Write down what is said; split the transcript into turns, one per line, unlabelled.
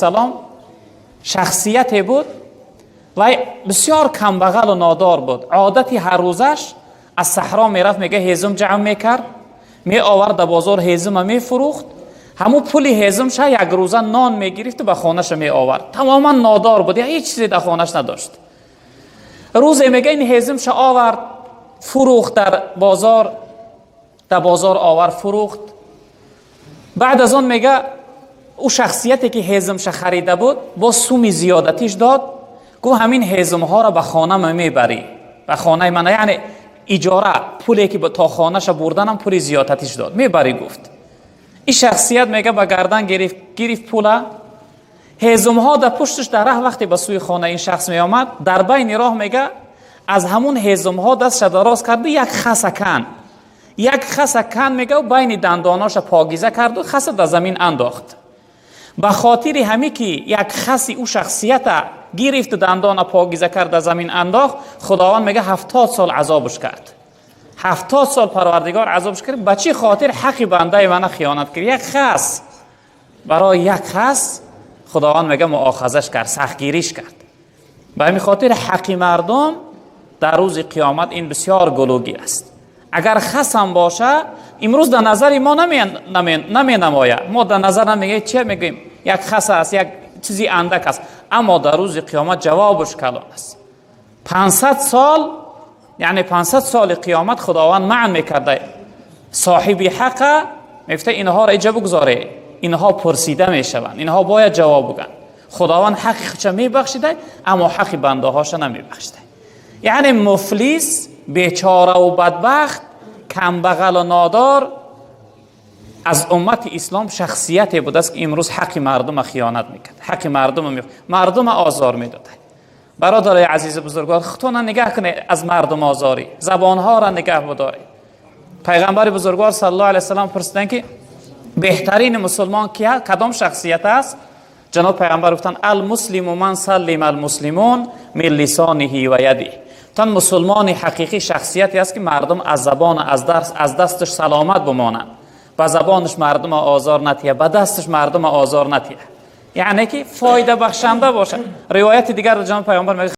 السلام شخصیتی بود و بسیار کمبغل و نادار بود. عادتی هر روزش از صحرا میرفت، میگه هیزم جمع میکرد، می آورد در بازار، هیزم میفروخت، همون پول هیزم یک روزه نان میگرفت و به خانهش می آورد. تماما نادار بود، هیچ چیزی در خانهش نداشت. روزی میگه این هیزمش آورد فروخت در بازار، در بازار آورد فروخت. بعد از آن میگه او شخصیتی که هیزمش خریده بود با سومی زیادتیش داد، گفت همین هیزم ها را به خانه من میبری، به خانه من، یعنی اجاره پولی که تا خانهش بردنم پول زیادتیش داد، میبری گفت. این شخصیت میگه به گردن گرفت پوله، هیزم ها در پشتش. در راه وقتی به سوی خانه این شخص می آمد، در بین راه میگه از همون هیزم ها دستش دراز کرد، یک خس کن، یک خس کن میگه و بین دنداناش پاگیزه کرد و خس در زمین انداخت. به خاطر همی که یک خسی او شخصیت گرفت، دندان پاگیزه کرد، در زمین انداخت، خداوند میگه 70 سال عذابش کرد. 70 سال پروردگار عذابش کرد. به چی خاطر؟ حق بنده من خیانت کرد. یک خس، برای یک خس خداوند میگه مؤاخذش کرد، سختگیریش کرد. به همین خاطر حق مردم در روز قیامت این بسیار گلوگی است. اگر خس هم باشه، امروز در نظر ما نمی نماید، ما در نظر نمیگه، چه میگیم، یک خس است، یک چیزی اندک است، اما در روز قیامت جوابش کلان است. 500 سال، یعنی 500 سال قیامت خداوند منع میکرده صاحب حق، میفته اینها را اینجا بگذاره، اینها پرسیده میشوند، اینها باید جواب بگن. خداوند حق خودش میبخشیده اما حق بنده هاش نمیبخشیده. یعنی مفلس، بیچاره و بدبخت، کمبغل و نادار از امت اسلام شخصیتی بود است که امروز حق مردم خیانت میکرد، حق مردم آزار میداد. برادرای عزیز بزرگوار، خودتون نگاه کنید از مردم آزاری، زبانها را نگه بدارید. پیغمبر بزرگوار صلی الله علیه وسلم پرسیدن که بهترین مسلمان کیه، کدام شخصیت است؟ جناب پیغمبر گفتن المسلم من سلم المسلمون من لسانه و یده. تن مسلمان حقیقی شخصیتی است که مردم از زبان از دستش سلامت بمانند، به زبانش مردم آزار نتیه، به دستش مردم آزار نتیه، یعنی که فایده بخشنده باشه. روایت دیگر جناب پیامبر میگه